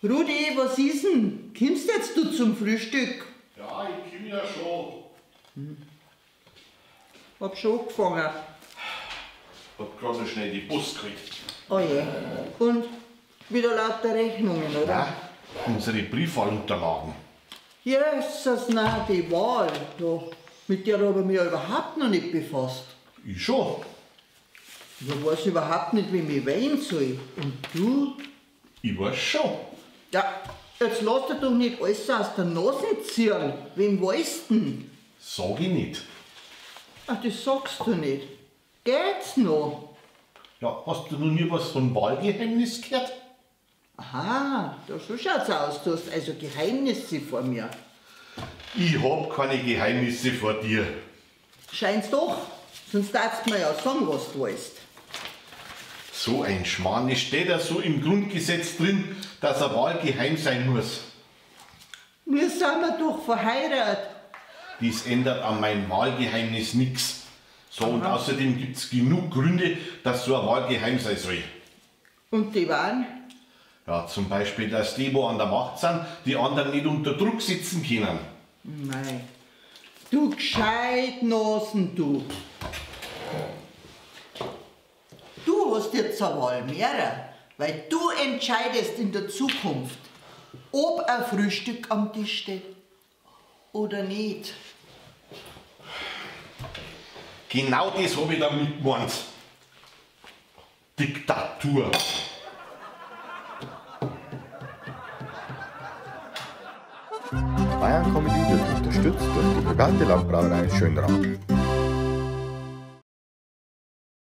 Rudi, was ist denn? Kommst jetzt du zum Frühstück? Ja, ich komm ja schon. Hm. Hab schon angefangen. Hab gerade noch schnell die Post gekriegt. Oh je. Und wieder lauter Rechnungen, oder? Nein, unsere Briefwahlunterlagen. Jesus, nein, die Wahl. Da, mit der habe ich mich ja überhaupt noch nicht befasst. Ich schon. Ich weiß überhaupt nicht, wie ich wählen soll. Und du? Ich weiß schon. Ja, jetzt lass dir doch nicht alles aus der Nase ziehen. Wem weißt denn? Sag ich nicht. Ach, das sagst du nicht. Geht's noch? Ja, hast du noch nie was von Wahlgeheimnis gehört? Aha, da so schaut's aus. Du hast also Geheimnisse vor mir. Ich hab keine Geheimnisse vor dir. Scheint's doch, sonst darfst du mir ja sagen, was du weißt. So ein Schmarrn, es steht ja so im Grundgesetz drin, dass eine Wahl geheim sein muss. Wir sind ja doch verheiratet. Das ändert an meinem Wahlgeheimnis nix. So, und außerdem gibt's genug Gründe, dass so eine Wahl geheim sein soll. Und die waren? Ja, zum Beispiel, dass die, wo an der Macht sind, die anderen nicht unter Druck setzen können. Nein. Du Gescheitnasen, du. Du hast jetzt eine Wahl mehrer, weil du entscheidest in der Zukunft, ob ein Frühstück am Tisch steht oder nicht. Genau das hab ich damit gemeint. Diktatur. Bayern Comedy wird unterstützt durch die private Landbrauerei Schönrath.